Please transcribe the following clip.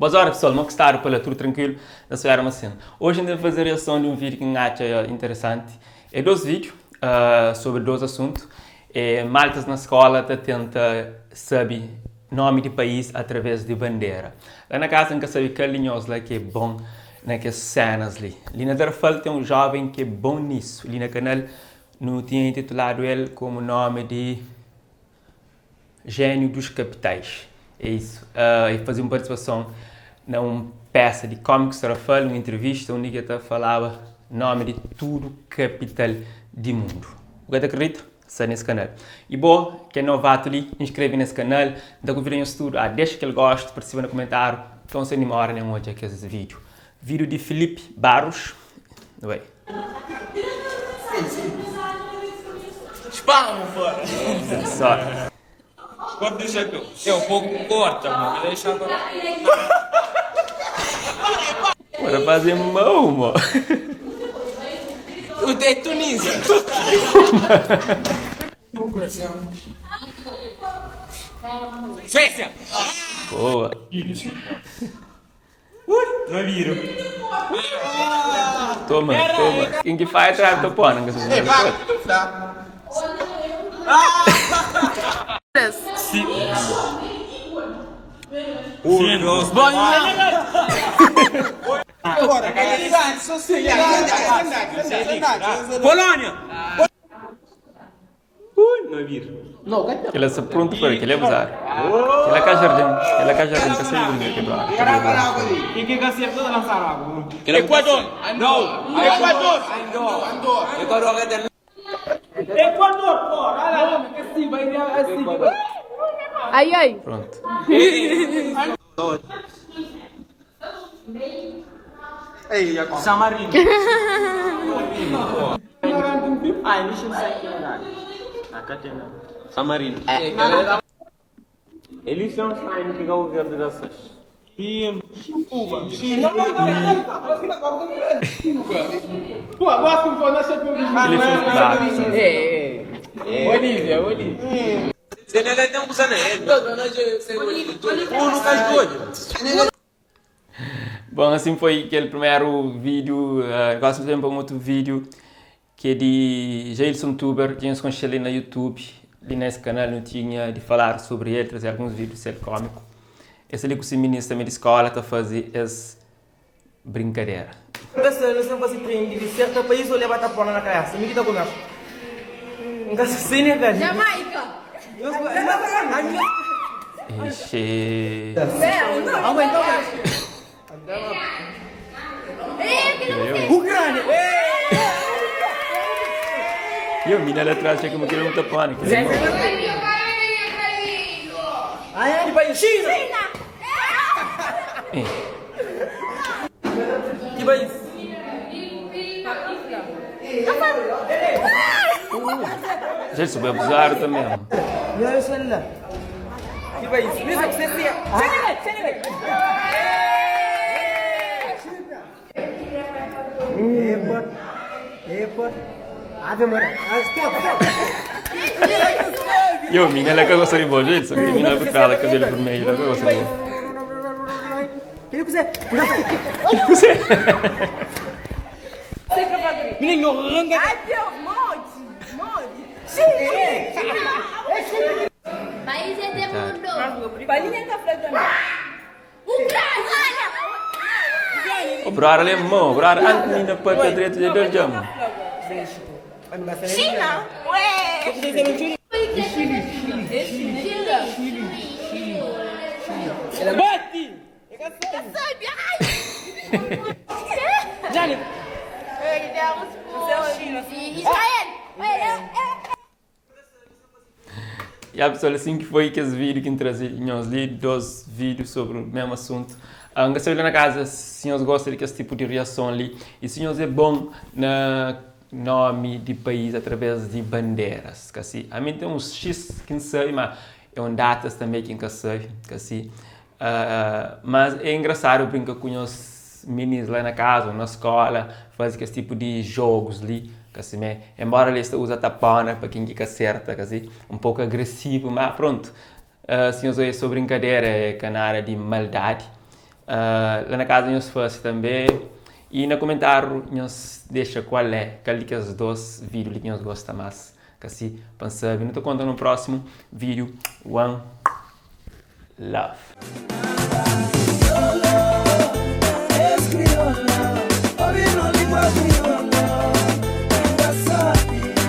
Boas horas pessoal, mo ki stadu pa la tudu tranquilu? Na spera ma sim. Hoje N ten faze reason di un vídeo ki N atxa interesanti. É dos vídeo sobri dos asuntu. É maltas na skola ta tenta sabe nomi di país através di bandera. La na kaza N ka sabe kal di nhos la ki é bon na kes senas li. Li na Tarrafal ten un joven ki é bon nisu. Li na kanal nu tinha intituladu el komu nomi di. Gênio dos Capitais. É isso. El faze un partisipason na un pésa di Cómicos Tarrafal, un entrevista undi ki el ta falaba nómi di tudu kapital di mundu. Bu ka ta kridita? Sta nes kanal. I bo ki é novatu li, inskreve nes kanal. N ta konvida nhos tudu a dexa kel gostu, partisipa na kumentáriu. Nton sen dimora nen odja kes vídiu. Vídiu di Filipe Barros. Nu bai. Spalma fora. Só. Corta do chapéu. É um pouco corta, mano. Deixa agora. Bora fazer mão, mano. O é Tunísia. Suécia. Boa. Toma, toma. Ken ki fai atrás ta pona, nka sabe. Polônia. Kel-la sta prontu pa kel-li é abuzadu. Kel-la ka jardin, kel-la ka jardin, ka sabe brinka kel brother. Equador. Equador. Equador. Ai ai. Pronto. San Marino. San Marino. Liechtenstein ki Cabo Verde da 6. Kel-li foi brabo. Bolívia, Bolívia. Bom, assim foi aquele primeiro vídeo. Agora vamos para um outro vídeo que é de Jailson Tuber, que nós conhecemos ali na YouTube. Ali nesse canal não tinha de falar sobre ele, trazer alguns vídeos dele cômico. Esse ali com esse menino também de escola está fazer esse brincadeira. Pensa no sen fasi trendi di serta pais ou leba ta pona na cabeça mi ki ta começa nka sa Senegal Jamaica. Ixi. Ucrânia E o menino ali atrás chega como que ele não tá pano. Que ele ai que país China Que país Já soube abusar também. Que país Senegal E o menino ela que gosta de bom jeito, só que o menino com ela cabelo vermelho, ela que gosta de bom. Menino arranca Ai, Deus, monte, monte. Países do mundo. Palinha tá falando. Ucrânia. O brother alemão, o brother antes menina para direito de Deus jam. China. Ué. Chile. Bate Sabe? Ai. Israel. Ué, Ya pessoal, assim que foi aqueles vídeos que eu trazi nhos li, dois vídeos sobre o mesmo assunto. Ah, Nka sabe lá na casa se nhos gosta de esse tipo de reação ali e se nhos é bom na nome de país através de bandeiras, que assim, a mim tem uns X que não sabe, mas é um datas também que nunca sabe, que assim, ah, mas é engraçado brincar com os meninos lá na casa ou na escola, fazer esse tipo de jogos ali, que assim, né? Embora eles usa tapona para quem que acerta, que assim, um pouco agressivo, mas pronto. Uh, se nós é só brincadeira, é canara de maldade. La na kaza nhos fase tanbe. I na komentáriu nhos dexa kual é kal di kes dos vídiu li ki nhos gosta más. Kasi pa N sabe. Nu ta konta no prósimu vídiu. One love.